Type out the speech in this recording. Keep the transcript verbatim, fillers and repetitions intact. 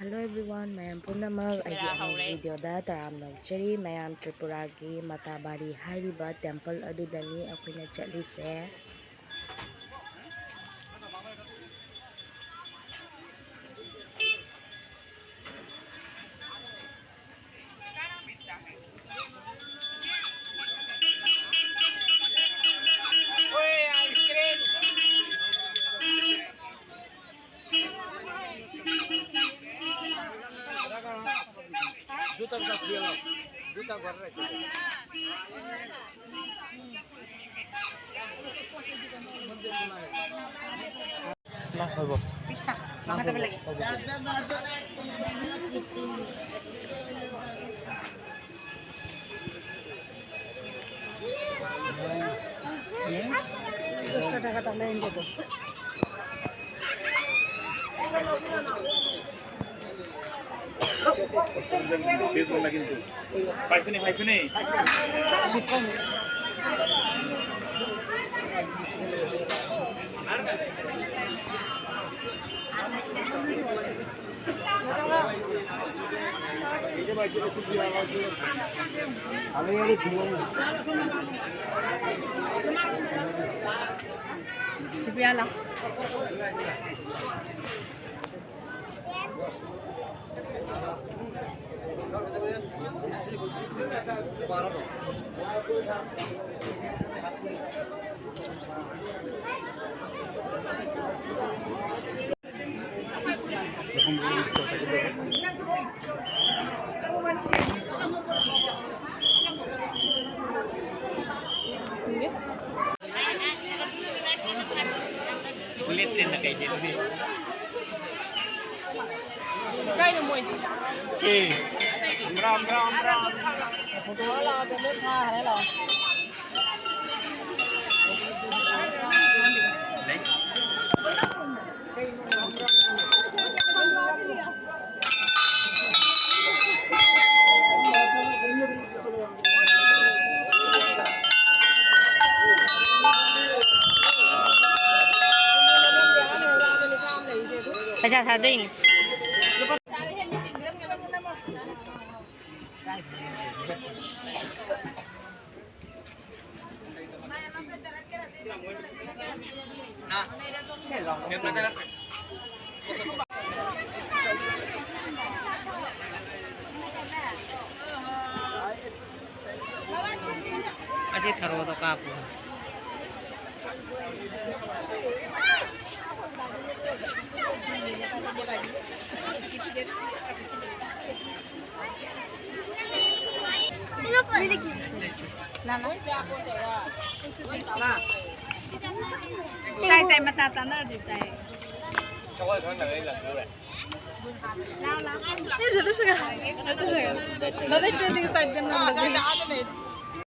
Hello everyone, ꯃꯌꯥꯝ ꯄꯨꯝꯅꯃꯛ ꯑꯩꯒꯤ ꯑꯅꯧꯕ ꯚꯤꯗꯤꯑꯣꯗ ꯇꯔꯥꯝꯅ ꯑꯣꯛꯆꯔꯤ꯫ ꯃꯌꯥꯝ ꯇ꯭ꯔꯤꯄꯨꯔꯥꯒꯤ ꯃꯇꯥꯕꯥꯔꯤ ꯍꯥꯏꯔꯤꯕ ꯇꯦꯝꯄꯜ ꯑꯗꯨꯗꯅꯤ ꯑꯩꯈꯣꯏꯅ ꯆꯠꯂꯤꯁꯦ꯫ দশটা টাকা তাহলে এনে দেবো। পাইছনি, পাইছনি? Kulit din na kay Jeremy. Kaya mo ito. Okay. Ambra, ambra, ambra. Photo wala, photo wala. ꯄꯩꯁꯥ ꯊꯥꯗꯣꯏꯅꯤ꯫ ꯑꯁꯤ ꯊꯔꯣꯗꯣ ꯀꯥꯞꯄꯨ꯫ ꯆꯥꯏ, ꯆꯥꯏ, ꯃꯇꯥ ꯆꯥꯅꯔꯗꯤ ꯆꯥꯏ꯫ ꯂꯥꯎ, ꯂꯥꯎ꯫ ꯂꯥꯎ, ꯂꯥꯎ꯫ ꯂꯥꯎ, ꯂꯥꯎ꯫